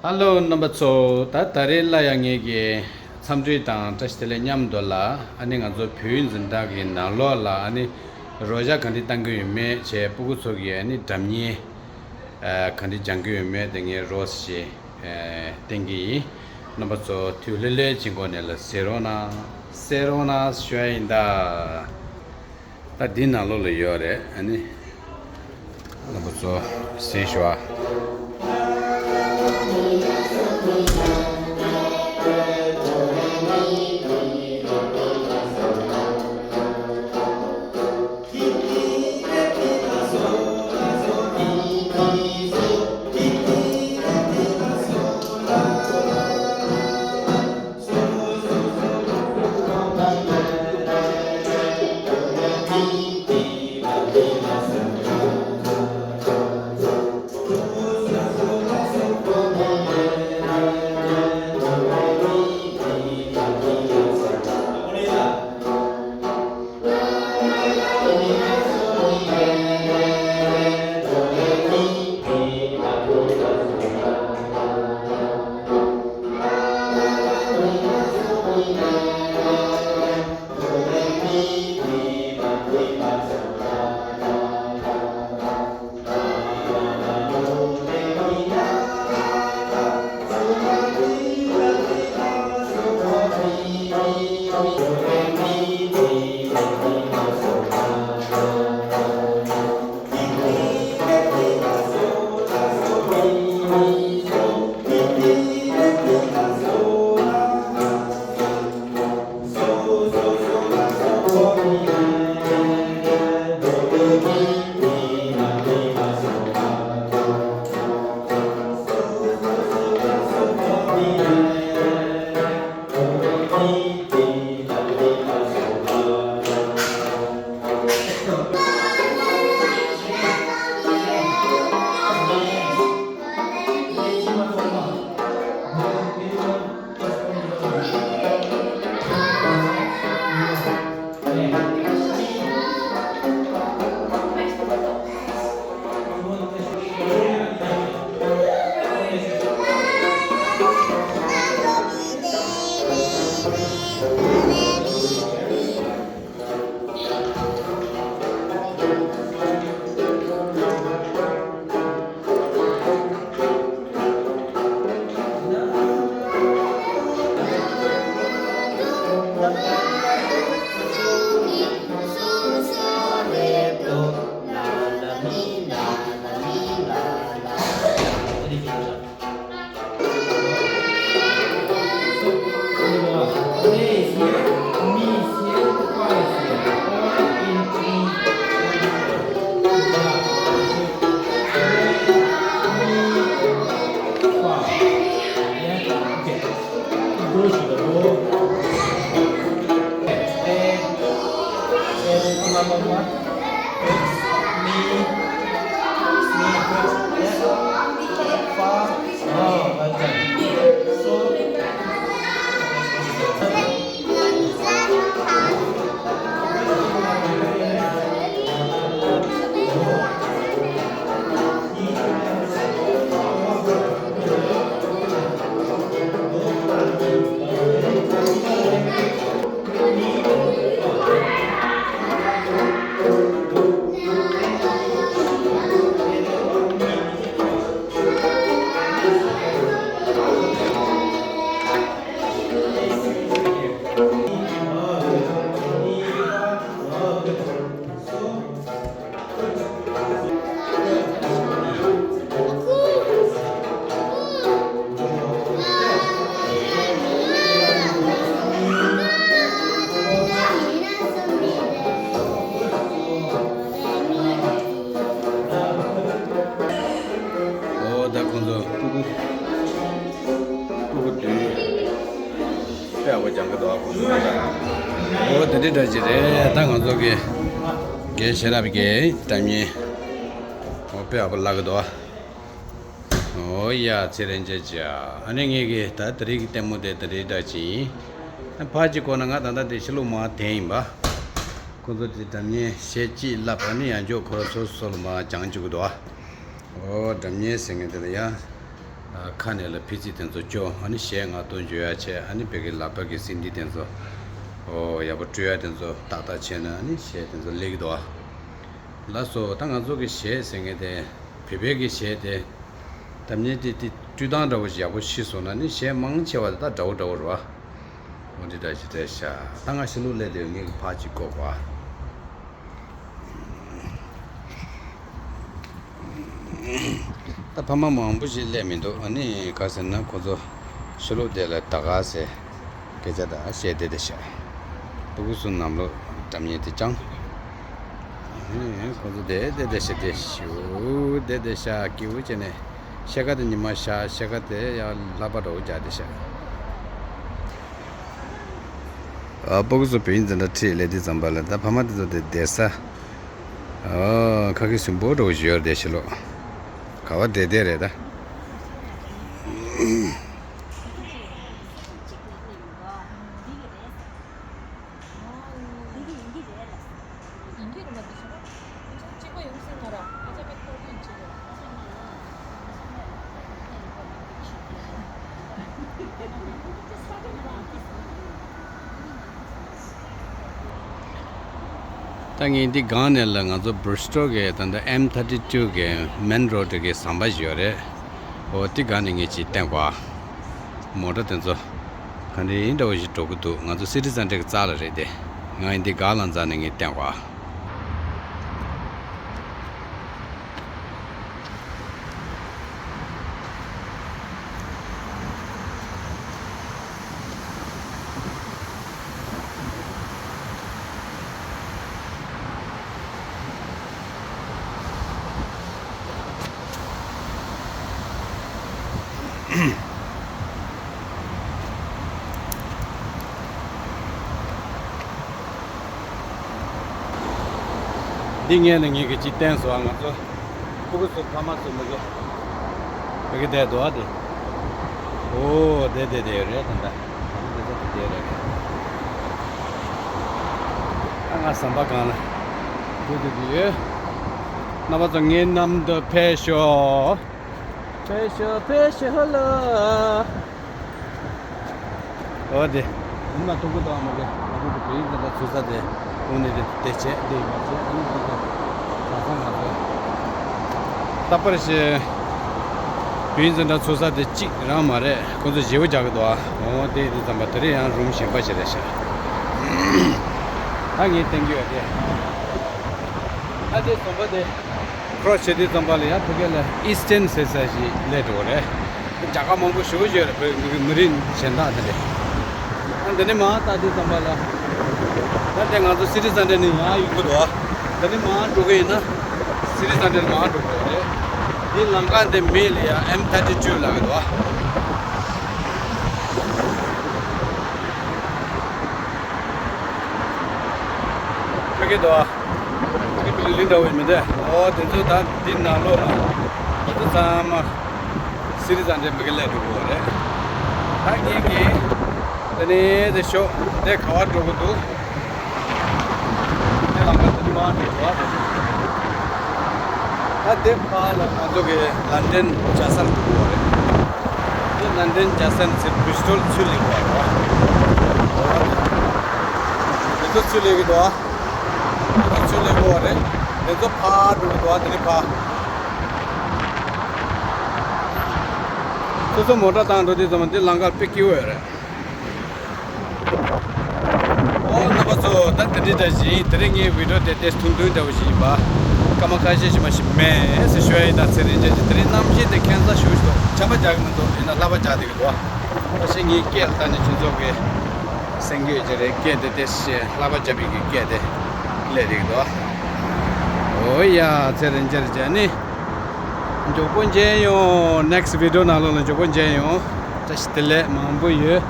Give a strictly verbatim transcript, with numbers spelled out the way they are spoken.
ཧ་ལོ་རྣམ་པ་ཚོ། ད་ད་རེས་སླར་ཡང་ངེད་ཀྱི་འཚམས་འདྲི་དང་བཀྲ་ཤིས་བདེ་ལེགས་མཉམ་དུ་ལ། ཨ་ནི་ང་ཚོ་བོད་ཡིག་འཛིན་གྲྭ་གི་ནང་ལོགས་ལ་ཨ་ནི་རོགས་ཞག་ག་འདྲ་བཏང་གི་ཡོད་མེད་བྱས། སྤུ་གུ་ཚོ་གི་ཨ་ནི་སྒྲ་སྙན་ཨ་ག་འདྲ་སྦྱང་གི་ཡོད་མེད་དེ་ངས་རོགས་ཞེས་ཨ་བསྟན་གྱི་ཡིན། རྣམ་པ་ཚོ་དུས་ལྷོད་ལྷོད་ཅིག་སྒོ་ནས་ལ་གསན་རོགས་གནང་། གསན་རོགས་གནང་ཞུ་ཡ་ཡིན་ད། ད་འདི་ནང་ལོགས་ལ་ཡོད་རེད། ཨ་ནི་རྣམ་པ་ཚོ་གསན་ཞུ་ཨ། ཨོ་ད་ཁོང་ཚོ་སྤུ་གུ་སྤུ་གུ་བདུན། དཔེ་ཡག་པོ་སྦྱང་གི་འདུག་ཨ། ཁོང་ཚོ་ད། ཨོ་དེ་འདྲའི་འདྲ་ཅིག་རེད། ད་ང་ཚོ་གི་རྒན་ཤེས་རབ་ཀྱི་སྒྲ་སྙན། ཨོ་དཔེ་ཡག་པོ་བསླབ་ཀྱི་འདུག་ཨ། ཨོ་ཡ་ཚེ་རིང་ཅེ་ཅེ། ཨ་ནི་ངེད་ཀྱི་ད་དེ་རིང་གི་ལྟད་མོ་དེ་དེ་འདྲའི་འདྲ་ཅིག་ཡིན། ཕར་གཅིག་གོ་ན་ང་ད་ལྟ་དེ་ཕྱི་ལོགས་མར་དེད་ཡིན་པ། ཁོང་ཚོ་དེ་སྒྲ་སྙན་གཞས་གཅིག་བསླབ། ཨ་ནི་ཡང་ཅོག་ཁོ་རང་སོ་སོ་ལ་མར་སྦྱང་བཅུག་གི་འདུག་ཨ། ཨོ་སྒྲ་སྙན་ཟེར་མཁན་དེ་ལ་ཡ། ཁ་ནས་ལ་ཕི་ཙི་དེ་ཚོ་སྐྱོ། ཨ་ནི་གཞས་ང་གཏོང་འཇུག་ཡ་བྱས། ཨ་ནི་བོད་ཀྱི་ལག་པ་གི་སི་ཌི་དེ་ཚོ་ཨོ་ཡག་པོ་སྤྲོད་ཡ་དེ་ཚོ་ཏག་ཏག་བྱས་ན་ཨ་ནི་གཞས་དེ་ཚོ་ལེགས་འདུག་ཨ། ལགས་སོ། ད་ང་ཚོ་གི་གཞས་ཟེར་མཁན་དེ་བོད་པའི་གི་གཞས་དེ་ད་ཉིད་དེ་དེ་སྤྲོད་སྟངས་འདྲ་བོ་ཞིག་ཡག་པོ་ཤེས་སོང་ན་ནི་གཞས་མང་ཆེ་བ་དེ་ད་འདྲ་བོ་འདྲ་བོ་རེད་བ། འོ་དེ་འདྲ་ཞིག་རེད་ཤག་ད་ང་ཕྱི་ལོགས་སླེབས་དུས་ངེད་ཀྱི་ཕར་ཅིག་བཀོག་པ། ད་ཕ་མ་མང་པོ་ཞིག་སླེབས་མི་འདུག་ཨ་ནི་ག་ཟེར་ན་ཁོ་ཚོ་ཕྱི་ལོགས་དེ་ལ་ད་ག་ཟེར་སྐད་ཆ་ད་བཤད་བསྡད་བསྡད་ཤག་སྤུ་གུ་ཚོ་ནང་ལོགས་འགྲམ་ཉེ་དེ་ཅང་། ཁོ་ཚོ་བསྡད་བསྡད་བསྡད་ཤག་བསྡད་ཤག་བསྡད་བསྡད་ཤག་སྐྱིད་པོ་བྱས་ནས་ཤ་ཁ་དེ་ཉི་མ་ཤ་ཤ་ཁ་དེ་ཡང་ལྷག་པ་འདྲ་བོ་རྒྱག་བསྡད་ཤག་ཨ། སྤུ་གུ་ཚོ་བོད་ཡིག་འཛིན་གྲྭ་ཁྲིད་སླེབས་དུས་ཙམ་པ་ལ་ད་ཕ་མ་དེ་ཚོ་དེ་བསྡད་ས། ཨ། ཁ་ཁི་ཟིམ་པོ་འདྲ་བོ་ཞིག་ཡོད་རེད་དེ་ཕྱི་ལོགས། ག་བ་བསྡད་བསྡད་རེད་ད། ད་ངས་འདི་སྒང་ནས་ལ་ང་ཚོ་བྷི་རི་སི་ཊལ་གི་ད་ལྟ་ཨེམ་ཐར་ཊི་ཊུ་གི་མེན་རོ་ཌི་གི་ཟམ་པ་ཞིག་ཡོད་རེད། འོ་དེ་སྒང་ནས་ངས་ཅིག་བསྟན་གོ། མོ་ཊ་དེ་ཚོ་ག་འདྲ་ཡིན་འདྲ་བོ་ཞིག་འགྲོ་གི་འདུག་ང་ཚོ་སི་ཊི་སེན་ཊར་གི་རྩ་ལ་རེད་དེ། ང་ཡིན་འདི་སྒང་ལ་འཛེགས་ནས་ངས་བསྟན་གོ། འདི་ངས་ནི་ངེད་ཀྱི་ཅིག་བསྟན་སོང་ང་ཚོ། སྤུ་གུ་ཚོ་ཕ་མ་ཚོ་མི་ཚོ་མི་གི་བསྡད་འདུག་ཨ་དེ། ཨོ་དེ་དེ་དེ་རེད་ད་ལྟ། འདི་ཚོ་དེ་རེད། ཨ་ང་ཟམ་པ་སྒང་ལ་འགྲོ་འདོད་ཀྱི་ཡོད། རྣམ་པ་ཚོ་ངའི་མཉམ་དུ་ཕེབས་ཤོག་ཕེབས་ཤོག་ཕེབས་ཤོག་ལ། འོ་དེ། ཡིན་ན་ཐུག་གི་འདུག་ཨ་མ་གི། ང་ཚོ་གི་བོད་ཡིག་འཛིན་གྲྭ་ཚུགས་ས་དེ་དངོས་གནས་དེ་དེ་བྱས་དེ་ཡིན་པ་བྱས། ཨ་ནི་ང་ཚོ་གྲྭ་ཚང་ང་ཚོ་རྟག་པར་བྱས་བོད་ཡིག་འཛིན་གྲྭ་ཚུགས་ས་དེ་གཅིག་རང་མ་རེད། ཁོ་ཚོ་བརྗེ་པོ་རྒྱག་གི་འདུག་ཨ། འོ་དེ་ཡིན་དུས་ཙམ་པ་དེ་རིང་ཡང་རུམ་གཞན་པ་ཞིག་རེད་ཤག་ད་ངས་བསྟན་གྱི་ཡོད་དེ། ད་དེ་ཟམ་པ་དེ། ཁྲོ་བྱེད་དུས་ཙམ་པ་ལ་ཡང་ཕ་གི་ལ་ཨི་སི་ཊན་ཟེར་ས་ཞིག་སླེབས་འགྲོ་རེད། རྒྱ་གར་མང་པོ་ཞེ་པོ་ཅིག་ཡོད་རེད། བོད་མི་གི་མི་རིགས་གཞན་དག་དེ་འདྲ། ཨ་འདི་ནས་མར་ལྟ་དུས་ཙམ་པ་ལ། ད་ལྟ་ང་ཚོ་སི་ཊི་སེན་ཊར་ནས་ཡར་ཡོང་གི་འདུག་འདི་ནས་མར་འགྲོ་གི་ཡིན་ན། སི་ཊི་སེན་ཊར་ནས་མར་འགྲོ་དགོས་རེད། འདི་ལམ་ཁ་འདི་མེད་ལ་ཡ་ཨེམ་ཐར་ཊི་ཊུ་ལབ་ཀྱི་འདུག་ཕ་གི་འདུག་ཨ། ཕ་གི་བིལ་ཌིང་འདྲ་བོ་མི་འདུག་ཨོ་དེ་ཚོ་ད་འདི་ནང་ལོགས་ལ་དེ་ཚོ་ཚང་མ་སི་ཊི་སེན་ཊར་ཕ་གི་སླེབས་འགྲོ་གི་རེད། ད་ངེད་ཀྱིས་དེ་ནས་དེ་ཤོག་དེ་ག་བ་འགྲོ་གི་འདུག་དེ་ལམ་ཁ་དེ་ནས་མར་འགྲོ་གི་རེད། ད་དེ་ཕར་ལ་ང་ཚོ་གི་ལན་ཌན་རྒྱལ་སར་འགྲོ་གི་རེད། དེ་ལན་ཌན་རྒྱལ་སར་ཟེར་བྷི་རི་སི་ཊལ་ཚུར་སླེབས་པ་རེད་བ། དེ་ཚོ་ཚུར་སླེབས་ཀྱི་འདུག་ཨ། དེ་ཚོ་ཚུར་སླེབས་ཀྱི་རེད། དེ་ཚོ་ཕར་འགྲོ་གི་འདུག་ཨ། དེ་ནས་ཕར། སོ་སོ་མོ་ཊ་བཏང་འགྲོ་དུས་ཙམ་པ་འདི་ལམ་ཁ་དཔེ་སྐྱིད་པོ་ཡོད་རེད། ཨོ་རྣམ་པ་ཚོ། ད་དེ་འདྲ་འདྲ་ཞིག་ཡིན། དེ་རིང་ངའི་བི་ཌིའོ་དེ་ཏོག་ཙམ་ཐུང་ཐུང་འདྲ་བོ་ཞིག་ཡིན་པ། སྐར་མ་ཁ་ཤས་ཤིག་མ་ཞིག་མེད་ཟེར་ཞུ་ཡ་ཡིན། ད་ཚེ་རིང་ཅན་གྱིས་དེ་རིང་གནམ་གཤིས་དེ་ཁྱད་མཚར་ཞེ་པོ་ཞིག་འདུག་ཆར་པ་རྒྱག་གི་མི་འདུག་ཡིན་ན་ལྷགས་པ་རྒྱག་བསྡད་ཀྱི་འདུག་ད་ཕྱིན་ངའི་སྐད་ལ་ལྟ་ནས་ཁྱོད་ཚོ་གི་གསན་གྱི་ཡོད་ཀྱི་རེད། སྐད་དེ་ཏོག་ཙམ་ལྷགས་པ་རྒྱབ་པའི་གི་སྐད་དེ་སླེབས་བསྡད་ཀྱི་འདུག་ཨོ་ཡ། ཚེ་རིང་ཅན་གྱིས་ནི་མགྱོགས་པོ་མཇལ་ཡོང་། ནེག་སི་ཊི་བི་ཌི་ཡོ་ནང་ལོགས་ལ་མགྱོགས་པོ་མཇལ་ཡོང་། བཀྲ་ཤིས་བདེ་ལེགས་མང་པོ་ཡོད།